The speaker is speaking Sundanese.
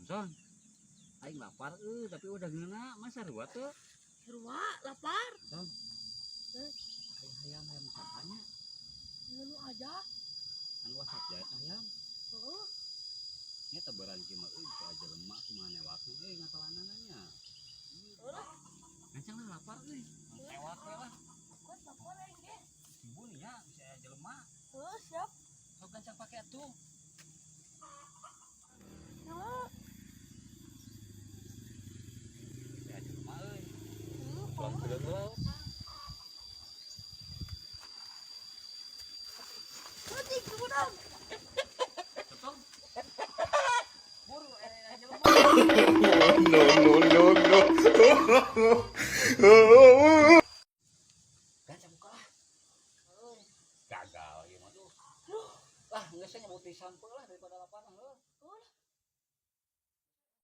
Son, aing lapar euy, tapi udah ngeuna masa sarua teu? Sarua lapar. Son. Eh? Hayam hayam hayam sahanya? Nu aja. Anu wasap jahit hayam. Heeh. Nya tebaran kieu mah euy, bisa aja lemak kumaha newakna euy ngatalanana nya. Heeh. Gancang lah, lapar euy. Tewak we lah. Kuat lapar aing ge. Sibun nya bisa aja lemak. Heeh, siap. Sok gancang pake atuh. Heeh. Bisa aja lemak euy. Heeh. Pulang heula. Anjing kemenang. Tetong. Buru aja lemak. No, no, no, no.